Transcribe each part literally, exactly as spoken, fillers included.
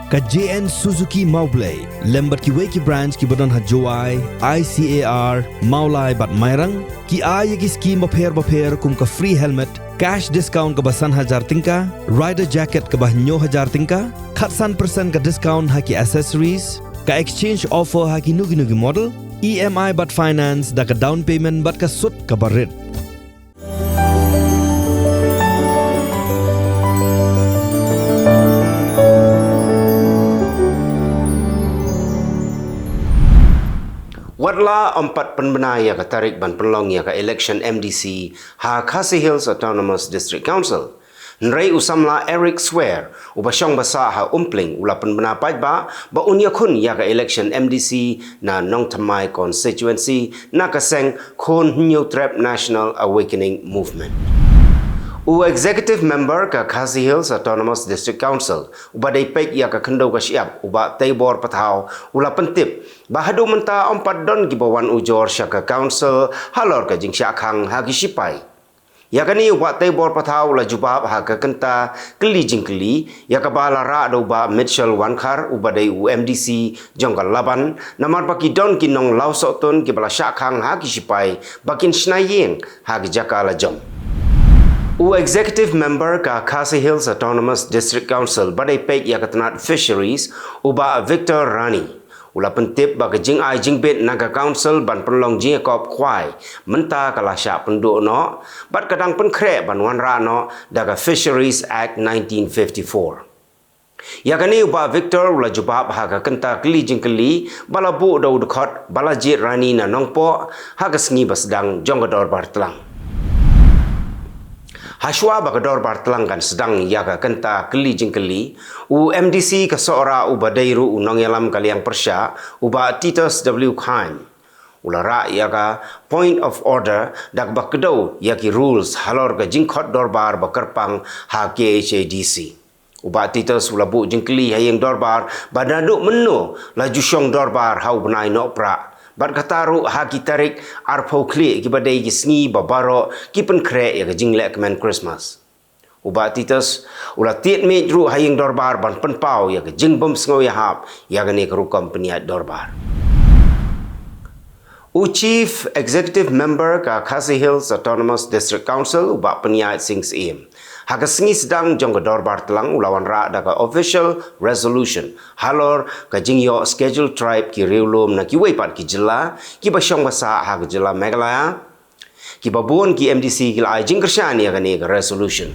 Ka J N Suzuki Mawblei lem bad kiwei ki branch kiba don ha Jowai, I C A R, Mawlai bad Mairang ki ai ïa ki skim bapher bapher kum ka free helmet, cash discount kaba san hajar tyngka, rider jacket kaba hynñiew hajar tyngka, khatsan percent ka discount ha ki accessories, ka exchange offer ha kino kino ki model, E M I bad finance da ka down payment bad ka sut kaba rit. Watla ym pat pynbna ïa ka tarik ban pynlong ïa ka election M D C ha Khasi Hills Autonomous District Council. Hynrei u samla Eric Swer, uba shong ba sah ha Umpling, u la pynbna paidbah ba un ïakhun ïa ka election M D C na Nongthymmai constituency na ka seng Khun Hynñiewtrep National Awakening Movement. U executive member ka Khasi Hills Autonomous District Council, uba dei peit ïa ka khyndew ka shyiap, u Bah Teibor Pathaw, u la pyntip ba haduh mynta ym pat don kiba wan ujor sha ka council halor ka jingshah khang ha ki shipai. Ïa kane u Bah Teibor Pathaw u la jubab ha ka kynta kylli jingkylli ïa kaba la rah da u Bah Mitchell Wankhar, uba dei u M D C jong ka Laban, namar ba ki don ki nonglawsohtun kiba la shah khang ha ki shipai ba kin shna ïing ha ki jaka la jong. U executive member ka Khasi Hills Autonomous District Council ba dei peit ïa ka tnat Fisheries, u Bah Victor Rani, u la pyntip ba ka jingai jingbit na ka council ban pynlong jingïakop khwai mynta ka la shah pynduh noh, bad ka dang pynkhreh ban wanrah noh da ka Fisheries Act nineteen fifty-four. Ïa kane u Bah Victor u la jubab ha ka kynta kylli jingkylli ba la buh da u dkhot Balajied Rani na Nongpoh ha ka sngi ba sdang jong ka dorbar tlang. Hashwa ba ka dorbar tlang kan sdang ïa ka kynta kylli jingkylli, u M D C ka Sohra, uba dei ruh u nongïalam ka liang pyrshah, u Bah Titus W Chyne, u la rah ïa ka point of order da kaba kdew ïa ki rules halor ka jingkhot dorbar ba kyrpang ha K H A D C. U Bah Titus u la buh jingkylli ha ïing dorbar ba naduh mynno la ju shong dorbar ha u bnai Nohprah, bad kata ruh ha ki tarik arphew khlieh kiba dei ki sngi ba baroh ki pynkhreh ïa ka jinglehkmen Christmas. U Bah Titus u la tied miej ruh ha ïing dorbar ban pynpaw ïa ka jingbymsngew ïahap ïa kane ka rukom pynïaid dorbar. U Chief Executive Member ka Khasi Hills Autonomous District Council, u Bah Pynïaid Sing Syiem, ha ka sngi sdang jong ka dorbar tlang u la wanrah da ka official resolution halor ka jingïoh Scheduled Tribe ki riewlum na kiwei pat ki jylla kiba shong ba sah ha ka jylla Meghalaya, kiba bun ki M D C ki la ai jingkyrshan ïa kane ka resolution.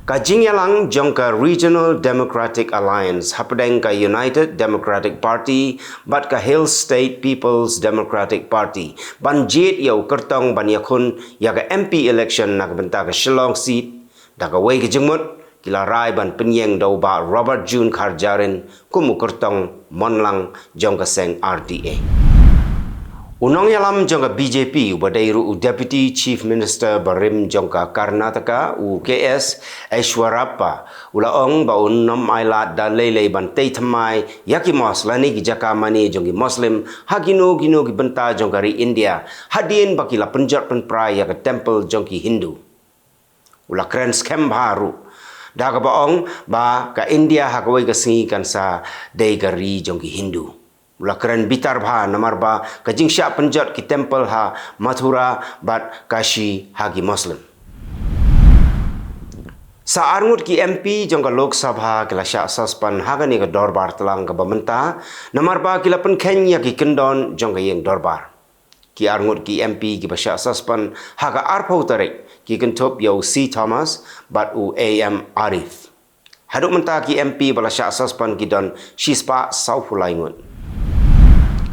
Ka jingïalang jong ka Regional Democratic Alliance hapdeng ka United Democratic Party bad ka Hill State People's Democratic Party ban jied ïa u kyrtong ban ïakhun ïa ka M P election na ka bynta ka Shillong seat, da kawei ka jingmut ki la rai ban pynïeng da u Bah Robert June Kharjahrin kum u kyrtong monlang jong ka seng R D A. U nongïalam jong ka B J P, uba dei ruh u Deputy Chief Minister barim jong ka Karnataka, u K S Eshwarappa, u la ong ba un ym ailad da lei lei ban tei thymmai ïa ki mosque lane ki jaka mane jong ki Muslim ha kino kino ki bynta jong ka ri India, hadien ba ki la pynjot pynpra ïa ka temple jong ki Hindu. U la kren skhem bha ruh da kaba ong ba ka India ha kawei ka sngi kan sa dei ka ri jong ki Hindu. U la kren bitar bha namar ba ka jingshah pynjot ki temple ha Mathura bad Kashi ha ki Muslim. Sa arngut ki M P jong ka Lok Sabha ki la shah suspend ha kane ka dorbar tlang kaba mynta, namar ba ki la pynkheiñ ïa ki kyndon jong ka ïing dorbar. Ki arngut ki M P kiba shah suspend ha ka arphew tarik ki kynthup ïa u C Thomas bad u A M Arif. Haduh mynta ki M P ba la shah suspend ki don shispah sawphew lai ngut.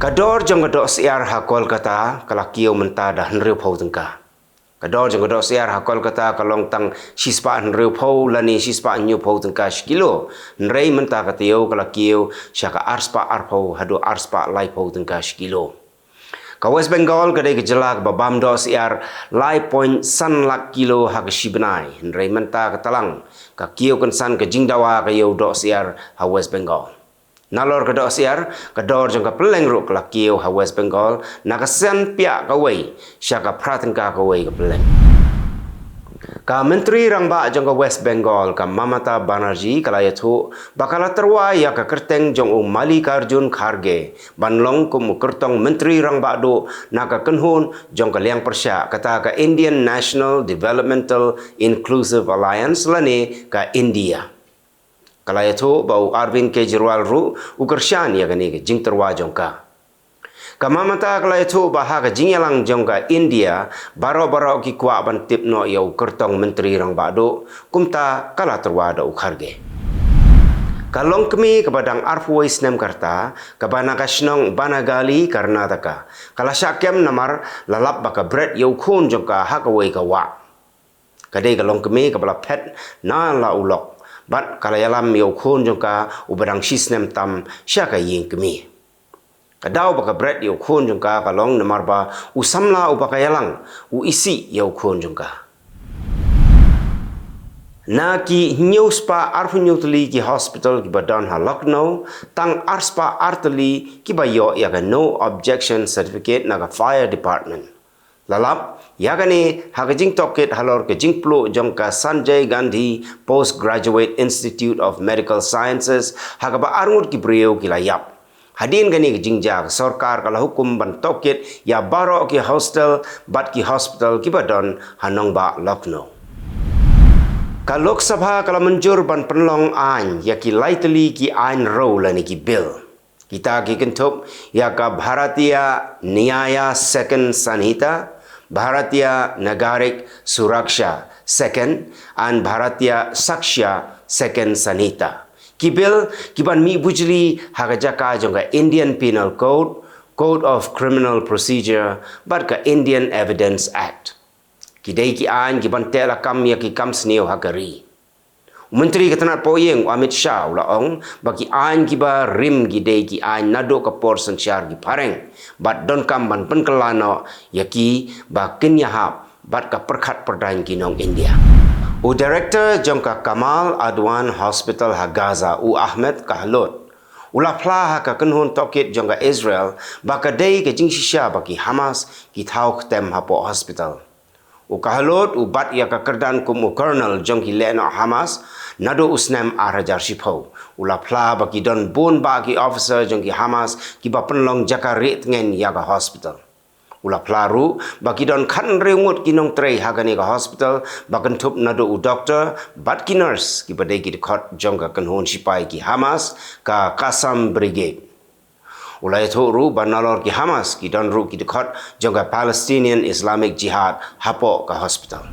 Ka dor jong ka doh syiar ha Kolkata ka la kiew mynta da hynriewphew tyngka. Ka dor jong ka doh syiar ha Kolkata ka long tang shispah hynriewphew lane shispah hynñiewphew tyngka shi kilo. Hynrei mynta ka taïew ka la kiew sha ka arspah arphew haduh arspah laiphew tyngka shi kilo. Ka West Bengal ka dei ka jylla kaba bam doh syiar lai point san lak kilo ha ka shi bnai. Hynrei mynta ka tlang ka kiew kynsan ka jingdawa ka ïew doh syiar ha West Bengal. Nalor ka doh syiar, ka dor jong ka pylleng ruh ka la kiew ha West Bengal na ka san piah kawei sha ka phra tyngka kawei ka pylleng. Ka Myntri Rangbah jong ka West Bengal, ka Mamata Banerjee, ka la ïathuh ba ka la tyrwa ïa ka kyrteng jong u Mallikarjun Kharge ban long kum u kyrtong Myntri Rangbah duh na ka kynhun jong ka liang pyrshah, kata ka Indian National Developmental Inclusive Alliance lane ka INDIA. Ka la ïathuh ba u Arvind Kejriwal ruh u kyrshan ïa kane ka jingtyrwa jong ka. Ka Mamata ka la ïathuh ba ha ka jingïalang jong ka INDIA, baroh baroh ki kwah ban tip noh ïa u kyrtong Myntri Rangbah duh, kumta ka la tyrwa da u Kharge. Ka longkmie kaba dang arphew wei snem ka rta, kaba na ka shnong Banahalli, Karnataka, ka la shah kem namar la lap ba ka bret ïa u khun jong ka ha kawei ka wah. Ka dei ka longkmie kaba la phet na la u lok, bad ka la ïalam ïa u khun jong ka uba dang shi snem tam sha ka ïing kmie. Ka daw ba ka bret ïa u khun jong ka ka long namar ba u samla uba ka ïalang u isih ïa u khun jong ka. Na ki hynñiew spah arphew hynñiew tylli ki hospital kiba don ha Lucknow, tang ar spah ar tylli kiba ïoh ïa ka no objection certificate na ka fire department. La lap ïa kane ha ka jingtohkit halor ka jingpluh jong ka Sanjay Gandhi Postgraduate Institute of Medical Sciences, ha kaba arngut ki briew ki la ïap. Hadien kane ka jingjia, ka sorkar ka la hukum ban tohkit ïa baroh ki hostel bad ki hospital kiba don ha nongbah Lucknow. Ka Lok Sabha ka la mynjur ban pynlong aiñ ïa ki lai tylli ki aiñ rew lane ki bill. Kita ki kynthup ïa ka Bharatiya Nyaya Second Sanhita, Bharatiya Nagarik Suraksha Second, and Bharatiya Sakshya Second Sanhita. Ki bill kiban mih bujli ha ka jaka jong ka Indian Penal Code, Code of Criminal Procedure, bad ka Indian Evidence Act. Ki dei ki aiñ kiban teh lakam ïa ki kam sniew ha ka ri. U Myntri ka tnat poh ïing u Amit Shah u la ong ba ki aiñ kiba rim ki dei ki aiñ naduh ka por synshar ki phareng, bad donkam ban pynkylla noh ïa ki ba kin ïahap bad ka pyrkhat pyrdaiñ ki nong India. U Director jong ka Kamal Adwan Hospital ha Gaza, u Ahmed Kahlot, u la phla ha ka kynhun tohkit jong ka Israel ba ka dei ka jingshisha ba ki Hamas ki thaw ktem hapoh hospital. U Kahlot u bat ïa ka kyrdan kum u colonel jong ki lehnoh Hamas naduh u snem ar hajar shiphew. U la phla ba ki don bun bah ki officer jong ki Hamas kiba pynlong jaka rieh tngen ïa ka hospital. U la phla ruh ba ki don khathynriew ngut ki nongtrei ha kane ka hospital, ba kynthup naduh u doktor bad ki nurse kiba dei ki dkhot jong ka kynhun sipai ki Hamas, ka Qassam Brigade. U la ïathuh ruh ba nalor ki Hamas ki don ruh ki dkhot jong ka Palestinian Islamic Jihad hapoh ka hospital.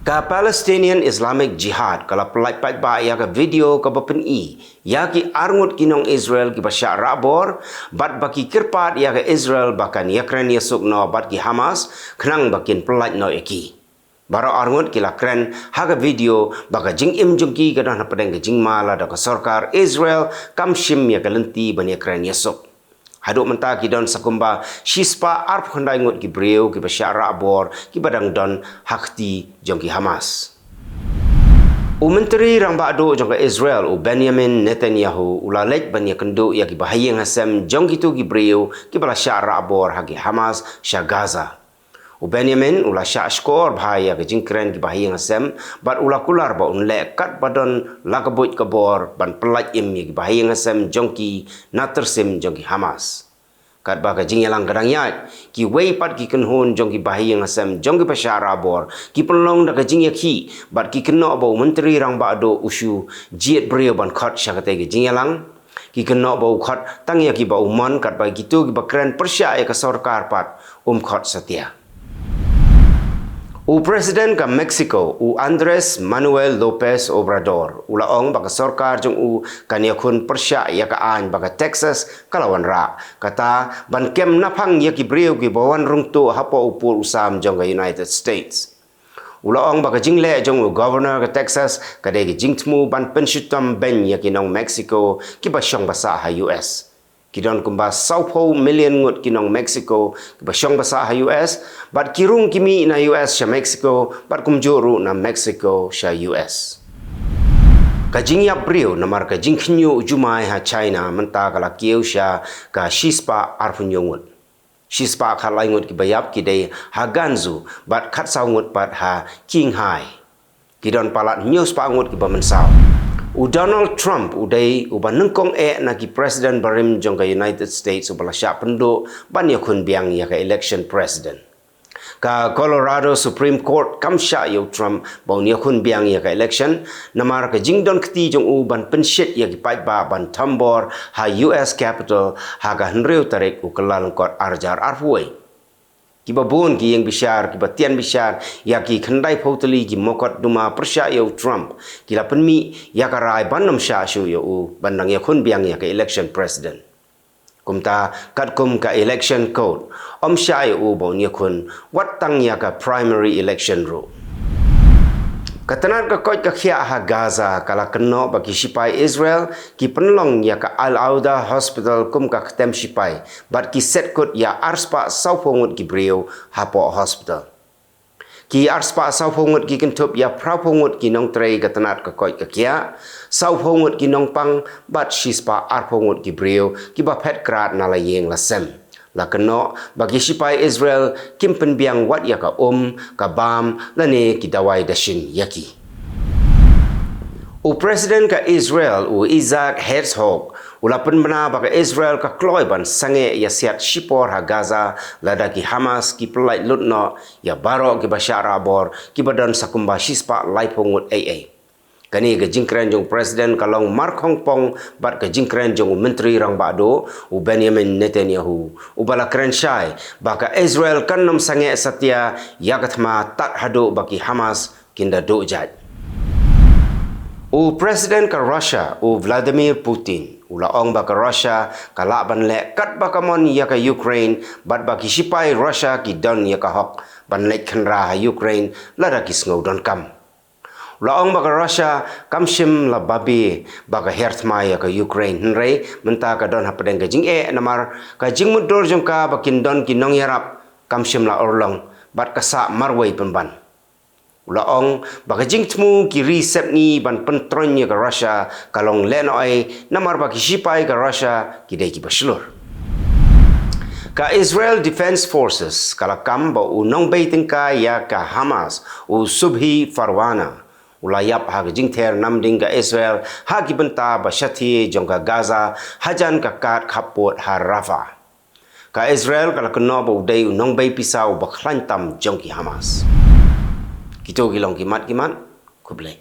Ka Palestinian Islamic Jihad ka la pyllait paidbah ïa ka video kaba pyni ïa ki arngut ki nong Israel kiba shah rah bor, bad ba ki kyrpad ïa ka Israel ba kan ïakren ïasuk noh bad ki Hamas, khnang ba kin pyllait noh ïa ki. Baroh arngut ki la kren ha ka video ba ka jingim jong ki ka don hapdeng ka jingma lada ka sorkar Israel kam shim ïa ka lynti ban ïakren ïasuk. Haduh mynta ki don sa kumba shispah arphew khyndai ngut ki briew kiba shah rah bor kiba dang don ha kti jong ki Hamas. U Myntri Rangbah Duh jong ka Israel, u Benjamin Netanyahu, u la leit ban ïakynduh ïa ki bahaïing hasem jong kito ki briew kiba la shah rah bor ha ki Hamas sha Gaza. U Benjamin u la shah shkor bha ïa ka jingkren ki bahaïing hasem, bad u la kular ba un leh katba don la ka buit ka bor ban pyllait im ïa ki bahaïing hasem jong ki na tyrsim jong ki Hamas. Katba ka jingïalang ka dang ïaid, kiwei pat ki kynhun jong ki bahaïing hasem jong kiba shah rah bor ki pynlong da ka jingïakhih, bad ki kynnoh ba u Myntri Rangbah Duh u shu jied briew ban khot sha katei ka jingïalang. Ki kynnoh ba u khot tang ïa kiba u mon, katba kito kiba kren pyrshah ïa ka sorkar pat um khot satia. U President ka Mexico, u Andres Manuel Lopez Obrador, u la ong ba ka sorkar jong u kan ïakhun pyrshah ïa ka aiñ ba ka Texas ka la wanrah, kata ban kem naphang ïa ki briew kiba wan rung tuh hapoh u pud u sam jong ka United States. U la ong ba ka jingleh jong u Governor ka Texas ka dei ka jingthmu ban pynshitom beiñ ïa ki nong Mexico kiba shong ba sah ha U S. Ki don kumba sawphew million ngut ki nong Mexico kiba shong ba sah ha U S, bad ki rung ki mih na U S sha Mexico, bad kumjuh ruh na Mexico sha U S. Ka jingïap briew namar ka jingkhynñiuh jumai ha China mynta ka la kiew sha ka shispah arphew hynñiew ngut. Shispah khatlai ngut kiba ïap ki dei ha Gansu bad khatsaw ngut pat ha Qinghai. Ki don palat hynñiewspah ngut kiba mynsaw. U Donald Trump u dei uba nyngkong eh na ki president barim jong ka United States uba la shah pynduh ban ïakhun biang ïa ka election president. Ka Colorado Supreme Court kam shah ïa u Trump ba un ïakhun biang ïa ka election, namar ka jingdon kti jong u ban pynshit ïa ki paidbah ban thombor ha U S Capitol ha ka hynriew tarik u Kyllalyngkot arhajar arphew wei. Kiba bun ki ïing bishar, kiba tian bishar ïa ki khyndai phew tylli ki mokotduma pyrshah ïa u Trump, ki la pynmih ïa ka rai ban ym shah shuh ïa u ban dang ïakhun biang ïa ka election president. Kumta, katkum ka election code, ym shah ïa u ba un ïakhun, wat tang ïa ka primary election ruh. Ka tnat ka koit ka khiah ha Gaza ka la kynnoh ba ki shipai Israel ki pynlong ïa ka Al-Auda Hospital kum ka ktem shipai bad ki set kut ïa arspah sawphew ngut ki briew hapoh hospital. Ki arspah sawphew ngut ki kynthup ïa phraphew ngut ki nongtrei ka tnat ka koit ka khiah, sawphew ngut ki nongpang bad shispah arphew ngut ki briew kiba phet krad na la ïing la sem. La kynnoh ba ki shipai Israel kim pynbiang wat ïa ka um, ka bam lane ki dawai dashin ïa ki. U President ka Israel u Isaac Herzog u la pynbna ba ka Israel ka kloi ban sangeh ïa siat shipor ha Gaza lada ki Hamas ki pyllait lut noh ïa baroh kiba shah rah bor kiba don sa kumba shispah laiphew ngut ei ei. Kane ka jingkren jong u President ka long markhongpong bad ka jingkren jong u Myntri Rangbah Duh u Benjamin Netanyahu, uba la kren shai ba ka Israel kan ym sangeh satia ïa ka thma tad haduh ba ki Hamas kin da duh jait. U President ka Russia u Vladimir Putin u la ong ba ka Russia ka lah ban leh katba ka mon ïa ka Ukraine bad ba ki shipai Russia ki don ïa ka hok ban leit khynra ha Ukraine lada ki sngew donkam. U la ong ba ka Russia kam shym la babe ba ka her thma ïa ka Ukraine, hynrei mynta ka don hapdeng ka jingeh namar ka jingmutdur jong ka ba kin don ki nongïarap kam shym la urlong bad ka sah marwei pynban. U la ong ba ka jingthmu ki ri sepngi ban pyntroiñ ïa ka Russia ka long lehnohei namar ba ki shipai ka Russia ki dei kiba shlur. Ka Israel Defense Forces ka la kam ba u nongbei tyngka ïa ka Hamas u Subhi Parwana u la ïap ha ka jingther namding ka Israel ha ki bynta ba shathie jong ka Gaza hajan ka kad khappud ha Rafah. Ka Israel ka la kynnoh ba u dei u nongbei pisa uba khlaiñ tam jong ki Hamas. Kito ki long ki mat ki mat. Khublei.